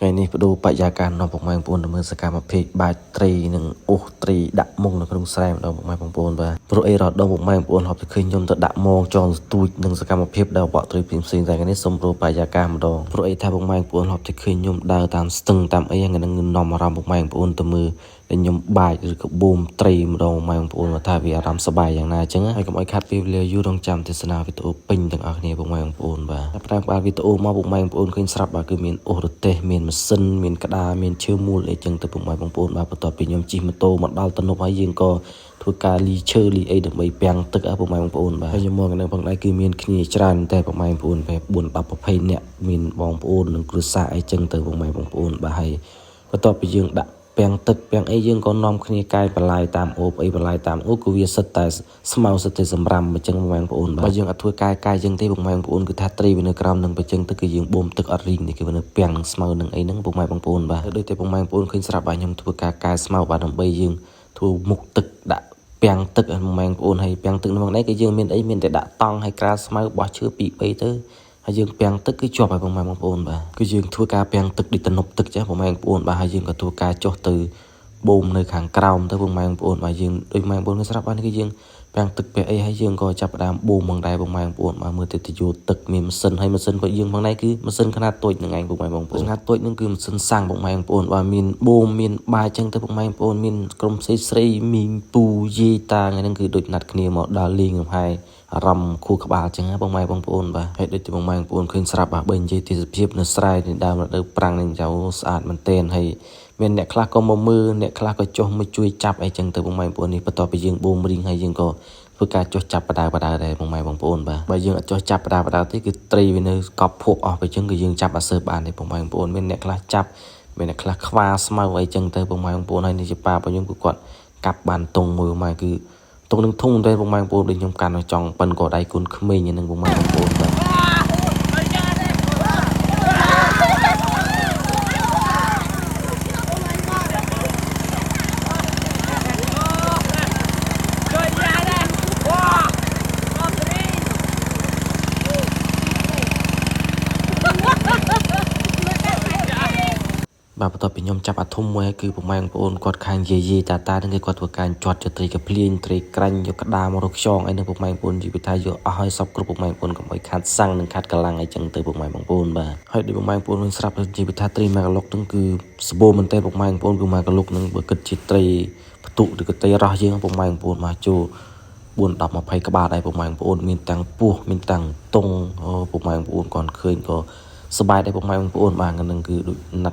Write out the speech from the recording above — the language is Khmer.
ថ្ងៃនេះបដូរបរិយាកាសនាំពុកម៉ែបងប្អូនទៅមើលសកម្មភាពបាចត្រីនិងអូសត្រីដាក់មុងនៅក្នុងស្រែម្ដងពុកម៉ែបងប្អូនបាទព្រោះអីរដងពុកម៉ែបងប្អូនហប់ទៅឃើញខ្ញុំទៅដាក់មងចងស្ទូចនិងសកម្មភាពដែលបកត្រីផ្សេងៗតែថ្ងៃនេះសូមប្រូបរិយាកាសម្ដងព្រោះអីថាពុកម៉ែបងប្អូនហប់ទៅឃើញខ្ញុំដើរតាមស្ទឹងតាមអីហ្នឹងនឹងនាំអារម្មណ៍ពុកម៉ែបងប្អូនទៅមើលដែលខ្ញុំបាចឬក៏បូមត្រីម្ដងម៉ែបងប្អូនថាវាអារម្មណ៍សប្បាយយ៉ាងណាអញ្ចឹងហើយកុំឲ្យខាត់ពេលវេលាយូររងចាំទស្សនាវីដេអូពេញទាំងអស់គ្នាពុកម៉ែបងប្អូនបាទតាមក្បាលវីដេអូមកពុកម៉ែបងប្អូនឃើញស្រាប់បាទគឺមានអូសរទេះមានម៉ាស៊ីនមានក្តារមានឈើមូលអីចឹងទៅពុកម៉ែបងប្អូនបាទបន្ទាប់ពីខ្ញុំជិះម៉ូតូមកដល់ទំនប់ហើយយើងក៏ធ្វើការលីឈើលីអីដើម្បីពាំងទឹកពុកម៉ែបងប្អូនបាទហើយខ្ញុំមកនៅផងដែរគឺមានគ្នាច្រើនតែពុកម៉ែបងប្អូនបែប4 10 20នាក់មានបងប្អូននិងគ្រួសារអីចឹងទៅពុកម៉ែបងប្អូនបាទហើយបន្ទាប់ពីយើងដាក់ពាំងទឹកពាំងអីយើងក៏នាំគ្នាកាយបន្លាយតាមអូបអីបន្លាយតាមអូគឺវាសិតតែស្មៅសិតតែសម្រាមអញ្ចឹងបងប្អូនបាទបើយើងអត់ធ្វើកាយកាយអញ្ចឹងទេបងប្អូនគឺថាត្រីវានៅក្រោមនឹងអញ្ចឹងទៅគឺយើងបូមទឹកអត់រីងនេះគឺវានៅពាំងនឹងស្មៅនឹងអីហ្នឹងពុកម៉ែបងប្អូនបាទដូចតែពុកម៉ែបងប្អូនឃើញស្រាប់បាទខ្ញុំធ្វើការកាយស្មៅបាទដើម្បីយើងធ្វើមុខទឹកដាក់ពាំងទឹកឲ្យបងប្អូនហើយពាំងទឹកនៅនេះគឺយើងមានអីមានតែដាក់តង់ហើយក្រាលស្មៅបោះឈើ2 3ទៅហើយយើងពាំងទឹកគឺជាប់ហើយបងប្អូនបាទគឺយើងធ្វើការពាំងទឹកដូចទំនប់ទឹកចាស់បងប្អូនបាទហើយយើងក៏ធ្វើការចុះទៅបូមនៅខាងក្រោមទៅបងប្អូនបាទយើងដូចបងប្អូនស្រាប់បាទគឺយើងពាំងទឹកពាក់អីហើយយើងក៏ចាប់ផ្ដើមបូមមកដែរបងប្អូនបាទមើលទៅទៅយោទឹកមានម៉ាស៊ីនហើយម៉ាស៊ីនរបស់យើងផងដែរគឺម៉ាស៊ីនខ្នាតតូចហ្នឹងឯងបងប្អូនខ្នាតតូចហ្នឹងគឺម៉ាស៊ីនសាំងបងប្អូនបាទមានបូមមានបាយចឹងទៅបងប្អូនមានក្រុមស្រីស្រីមីងពូយាយតាថ្ងៃហ្នឹងគឺដូចណាត់គ្នាមកដល់លេងលំហែអារម្មណ៍ខួរក្បាលចឹងណាបងម៉ែបងប្អូនបាទហើយដូចទីបងម៉ែបងប្អូនឃើញស្រាប់បាទបើនិយាយទេសភាពនៅស្រែនេះដើមរដូវប្រាំងនេះចៅស្អាតមែនទែនហើយមានអ្នកខ្លះក៏មកមើលអ្នកខ្លះក៏ចុះមកជួយចាប់អីចឹងទៅបងម៉ែបងប្អូននេះបន្ទាប់ពីយើងបូមរីងហើយយើងក៏ធ្វើការចុះចាប់បដាបដាដែរបងម៉ែបងប្អូនបាទបើយើងអត់ចុះចាប់បដាបដាទេគឺត្រីវានៅកប់ភក់អស់ទៅចឹងគឺយើងចាប់អត់សើបានទេបងម៉ែបងប្អូនមានអ្នកខ្លះចាប់មានអ្នកខ្លះខ្វាស្មៅអីចឹងទៅបងម៉ែបងប្អូនហើយនេះជាប៉ារបស់ខ្ញុំគឺគាត់កាប់បានតុងមើលម៉ែគឺតុងនឹងធំទេបងម៉ែបងប្អូនដូចខ្ញុំកាន់ចង់ប៉ិនក៏ដៃគុណក្មេងហ្នឹងបងម៉ែបងប្អូនបាទបាទបន្ទាប់ពីខ្ញុំចាប់អាធំមួយហើយគឺពុកម៉ែបងប្អូនគាត់ខាងយាយយាយតាតាហ្នឹងគឺគាត់ធ្វើការជាត់យកត្រីកាភ្លៀងត្រីក្រាញ់យកក្តារមករកខ្យងអីហ្នឹងពុកម៉ែបងប្អូននិយាយថាយកអស់ហើយសពគ្រប់ពុកម៉ែបងប្អូនកុំឲ្យខាត់សាំងនិងខាត់កម្លាំងអីចឹងទៅពុកម៉ែបងប្អូនបាទហើយដូចពុកម៉ែបងប្អូននឹងស្រាប់និយាយថាត្រីមួយកឡុកហ្នឹងគឺសម្បូរមែនទែនពុកម៉ែបងប្អូនគឺមួយកឡុកហ្នឹងបើគិតជាត្រីផ្ទុកឬក៏ត្រីរ៉ស់យើងពុកម៉ែបងប្អូនមកចូល4 10 20ក្បាលដែរពុកម៉ែបងប្អូនមានតាំងពោះមានតាំងតុងអូពុកម៉ែបងប្អូនគាត់ឃើញក៏សប្បាយដែរពុកម៉ែបងប្អូនបាទហ្នឹងគឺដូចណាត់